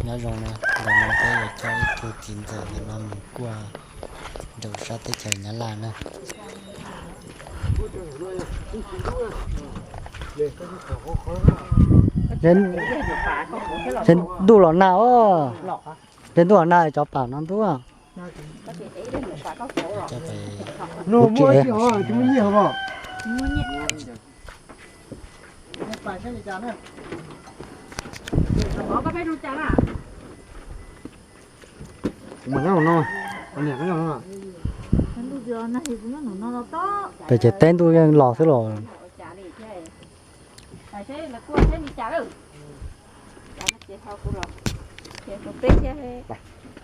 Nyob zoo na, ntawm no peb yuav coj ib tug txiv ntxawm ntawm no mus kuaj rau sab teb chaws Nyab Laj na. Ces ntuj los nag os, ces ntuj los nag cov pam no ntuj. Pem ces teb ntuj yeej los xwb los.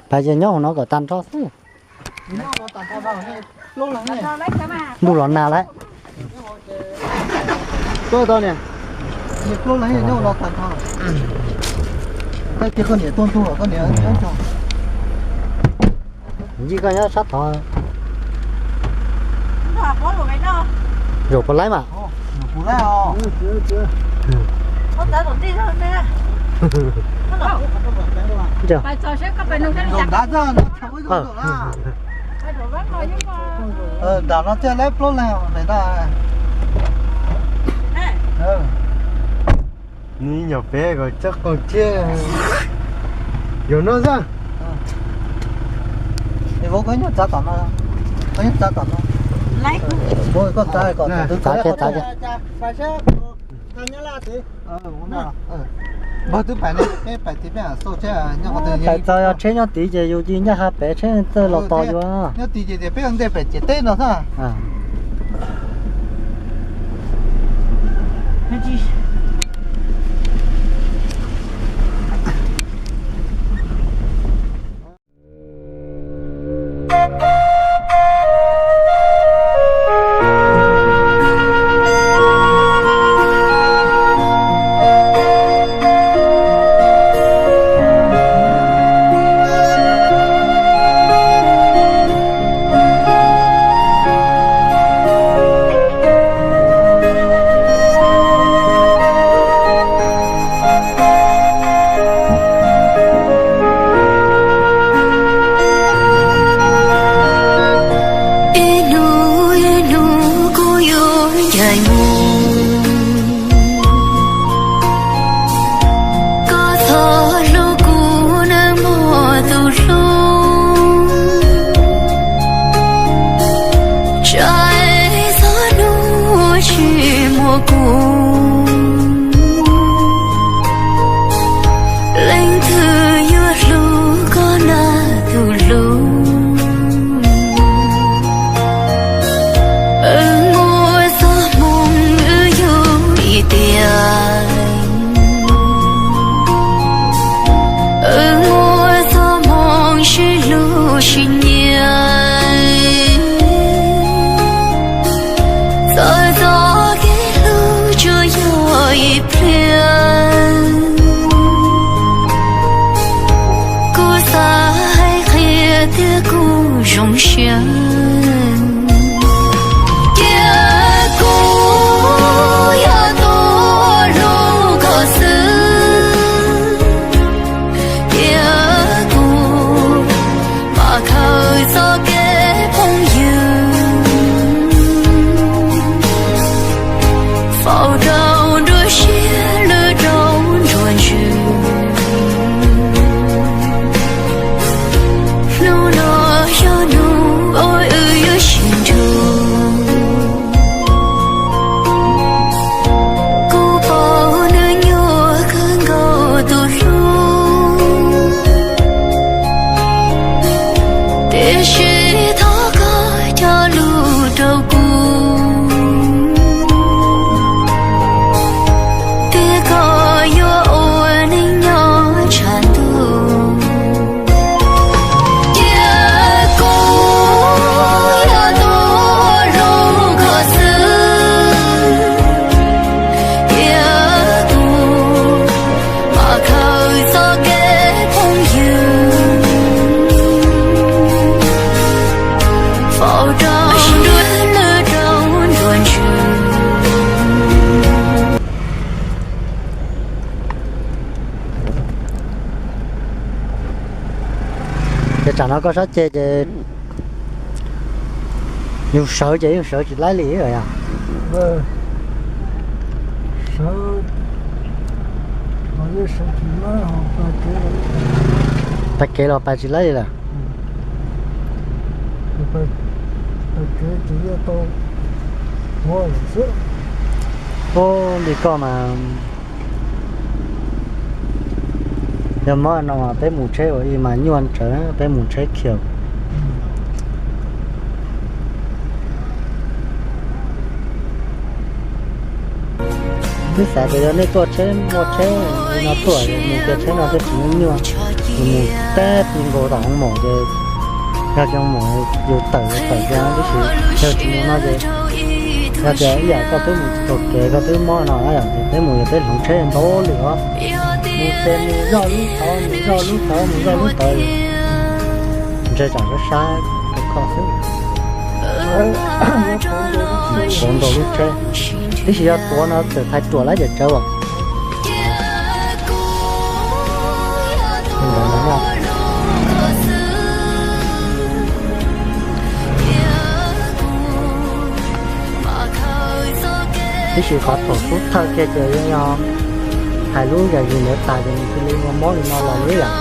Pem ces nyob hauv no kom tag nrho xwb. Ntuj los nag lawm. Yij koj nyob sab tod. Zaum puas laib mas? Nram no thiaj laib plaub leeg. Nws nyuam peb kom coj qau thiab. Yog no xwb. Koj nyob txav tom no, koj nyob txav tom no. Koj txav kom tus txav thiab txav thiab. Npawg twb pais ne, peb pais tid peb xauj tsheb nyob qhov twg. Pais txog yog tsheb nyob tid ces yus cia ncaj qha pem tsheb txawj los tos yus. Nyob tid ces tias peb ua ntej pem ciam teb no xwb. Ib hnub ib hnub kuv yuav ncaim mus, koj txhob hlub kuv nawb mog tus hlub. Tsaib txoj hnub tsis muaj kuv, leej twg yuav hlub koj na tus hlub. Wb muaj txoj hmoo wb yug ib tiam, wb muaj txoj hmoo sib hlub sib nyiam. Txawm txoj kev hlub tsuas yog ib pliag, kuv xav hais qhia tias kuv zoo siab. Cia kuv yog tus hlub koj xwb, cia kuv mam khaws txoj kev phooj ywg, faus rau nruab siab lwj rau nruab ntsws. Hnub no yog hnub uas Tsam no koj sab ceg ces yus sawv ces yus sawv tsis laib li yog? Pais kev los pais tsis laib li lawm. Ub, li koj mas yog mob no mas peb mus tsheb ua ib mas nyuaj ntsawv, peb mus tsheb khiaus. Twb xav tias yog nej tuaj tsheb muaj tsheb li no tuaj mus, tias tsheb no thiaj tsis nyuaj nyuaj, yus mus teb ti nkaus tom hoo maum ces yog cov maum yus tawm tawm tiag tib si, yog tsis mus no ces yog tias ib yam koj twb mus tsis tau kev, koj twb mob no na yom, ces peb mus yog peb hloov tsheb ntau lwm os, mus ces mus zoj lub tod, mus zoj lub tod, mus zoj lub tod, ntshe tsam sab sab kho xwb. Tuav ntau lub tsheb, tab sis yog tuav no txawm thaiv ruam lawm ces tsawv as. Tab sis qhov thaum xub thawj kiag ces yeej yog hais lub yam yus ntawd tas ces nws cia li ua mob li no los li yam.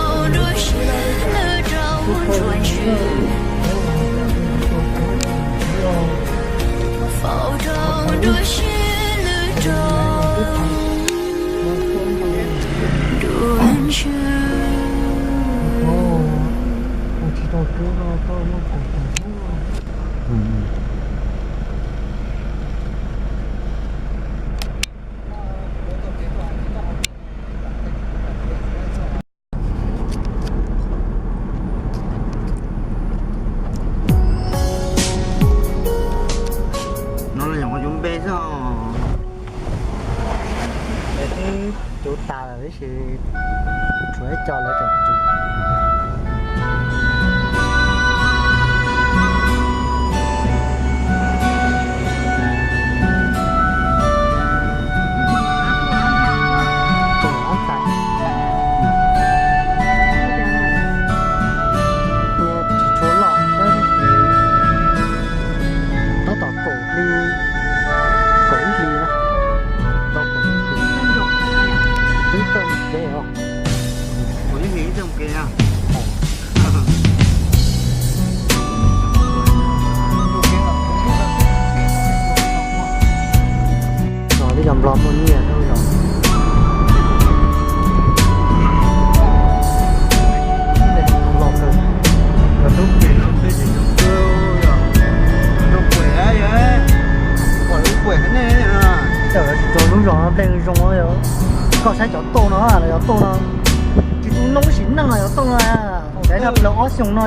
No los nyuam qhuav cov npe xwb os. Twb cov tas lawm tab sis tshuav ib co lawv tseem tsum. Kaum ob tais. Tsis tshua loj, tab tom kaum hli, kaum ib hlis na. Tau kaum ib hlis. Twb txawj mus kev os. Kaum ib hlis twb txawj mus kev na. Los lub zos Nplog muaj nyiaj lub zos. Lub zos no tej zoo, koj saib cov tuaj no, cov tuaj no tsis tu noob sim neej no, cov tuaj no. Ces nyob plaws ob xyoos no,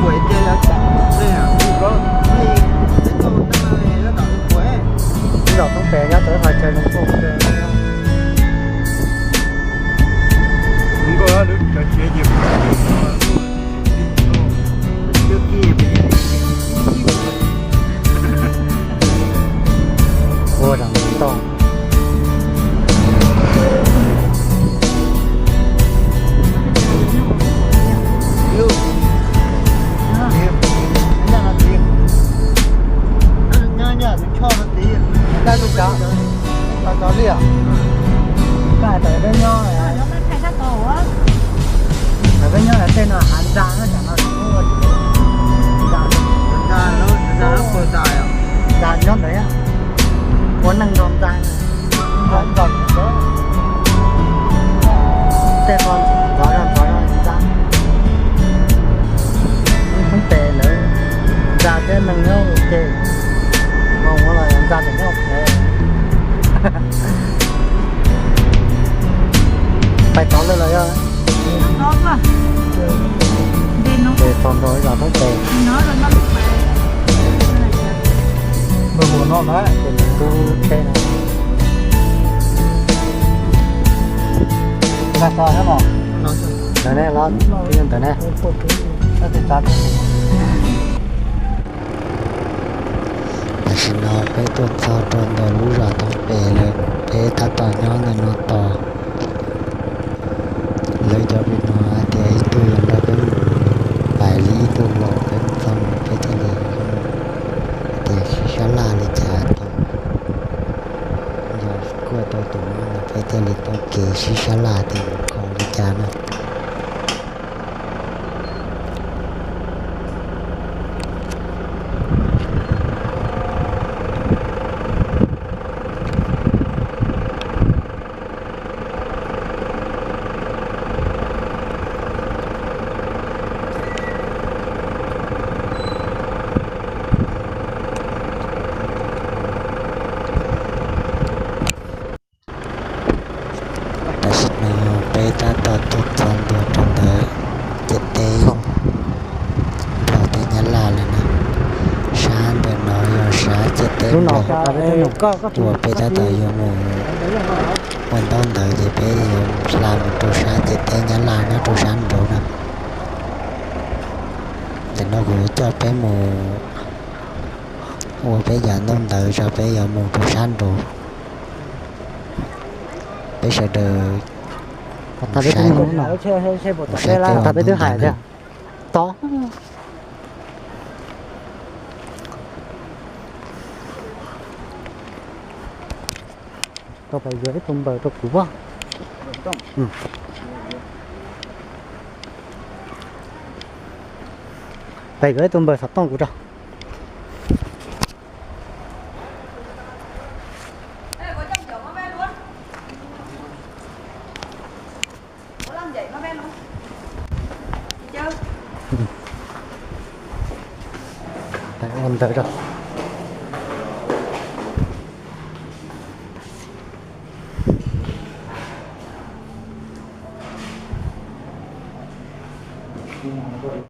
tuaj twg nws zoo no. Ib los thoob pem nyob tau hais chaw zoo nkauj kawg. Ua zam tau. Koj hais tawm peb nyob, tawm peb nyob tej no hav ntxa, ntxa nyob ntawd, ua neej nrog ntxa, tej qho ntxov zog ntxov zog ntxa. Thoob pem lawv ntxa thiab neeg nyob ua ke, mus ua los ntxa tseem nyob ua ke. Pais tod lawm los yog? Ces txog ntua zos thoob pem. Tus tub tsheb no. Ntawm ne los, ntawm ne. Ntawm ne. Tam sim no peb tuaj txog rau ntawm lub zos Thoob Pem lawm, peb tab tom nyob ntawm no tos. Lawv cov pem no hais tias ib tug yuav nrog peb mus pais li ib tug los, peb mus txog no peb thiaj li hais tias sib sab laj li cas ces yog kuaj tau tus no no peb thiaj li tau kev sib sab laj tias mus kho li cas na. Tam sim no peb tab tom tuaj txog ntua rau ntawm ciam teb Nplog thiab Nyab Laj lawm na. Sab ntawm no yog sab ciam teb Nplog uas peb tab tom yuav mus ua ntaub ntawv ces peb yuav hla mus rau sab ciam teb Nyab Laj nyob rau sab nraud na. Ntawm no kuv yuav coj peb mus ua peb yav ntaub ntawv tso, peb yuav mus rau sab nraud. Peb sawv daws mus saib, mus saib peb ua ntaub ntawv na. Tau pais yuav ib tug npaws rau kuv. Pais yuav ib tug npaws xov tooj kuv tso. Pais ua ntawv tso.